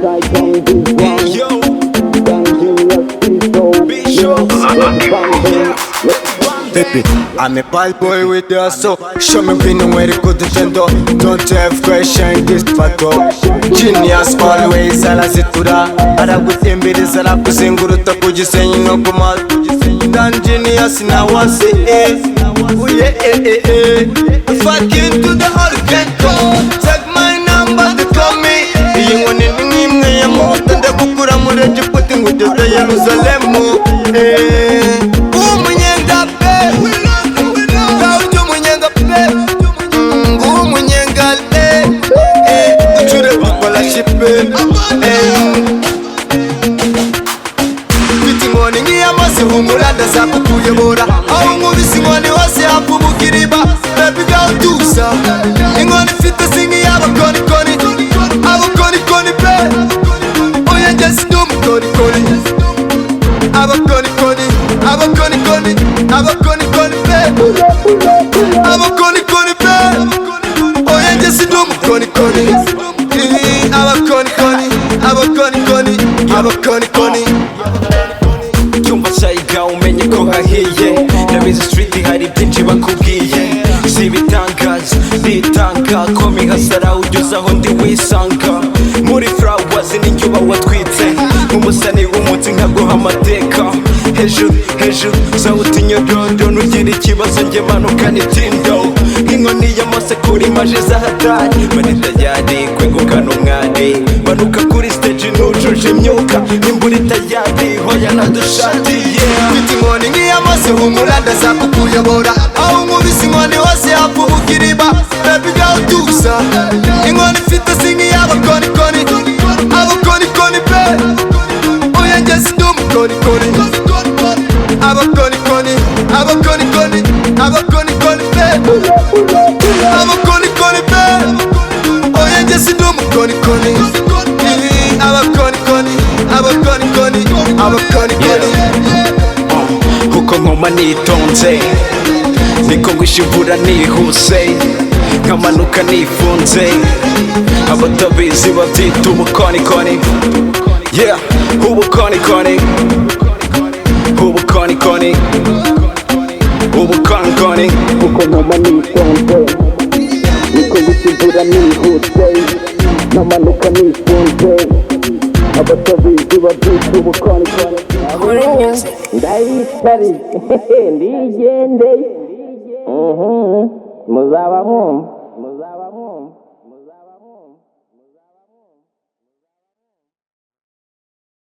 Hey yo, Bishop. Yeah. Baby, I'm a bad boy with your soul. Show me pin where you could Nintendo. Don't have question this pato. Genius always arazitura. Aragutembereza, arakuzenguruta ku Gisenyi no ku Mata. Dan Genius now I say eh. Oh yeah, eh eh eh. Fucking to the all can go. Take my number to call me. Iyi nkoni ni nk'imwe ya moto, ndagukura muri Egiputi ngugeze Yeruzalemu. Eh. Umunyenga pe, gawurya umunyenga pe, nguwo umunyenga eh, eh, ducure dukolashipe eh. Mfite inkoni nk'iy'amazi, humura ndaza kukuyobora. Aho nkubise inkoni hose hapfubuka iriba. Baby girl, tuza, inkoni mfite si nk'iy'abakonikoni, abakonikoni pe. Oya, njye sindi umukonikoni. Abakonikoni, abakonikoni, abakonikoni pe, abakonikoni pe. Oya, njye sindi umukonikoni. Eh, abakonikoni, abakonikoni, abakonikoni. Cyumva sayiga umenye ko hahiye. Ndabizi street hari byinshi bakubwiye, si ibitangaza nditanga ko mihasara ugeze aho ndi wisanga muri flowers ninjye uba watwitse nk'umusani w'umunsi, nkaguha amateka hejuru hejuru zawuti nyododo. Nugira ikibazo njye manuka nitindo nk'inkoni y'amase kuri maje z'ahatari bari tayari kwegukana umwari. Manuka kuri stage nujuje imyuka nimba uri tayari, hoya nadushati, yeah. Mfite inkoni nk'iy'amazi, humura ndaza kukuyobora. Aho nkubise inkoni hose hapfubuka iriba. Baby girl, tuza, inkoni mfite si nk'iy'abakonikoni, abakonikoni pe. Oya, njye sindi umukonikoni. Abakonikoni, abakonikoni, abakonikoni pe, abakonikoni pe. Oya, njye sindi umukonikoni. Eh, abakonikoni, abakonikoni, abakonikoni. Kuko nkoma nitonze niko ngwisha imvura nihuse, nkamanuka nifunze. Abatabizi babyita ubukonikoni, yeah, ubukonikoni, ubukonikoni, ubukonikoni. Kuko nkoma nitonze niko ngwisha imvura nihuse, nkamanuka nifunze. Abatabizi babyita ubukonikoni. Ndabicariye ndigendeye, muzaba mwumva.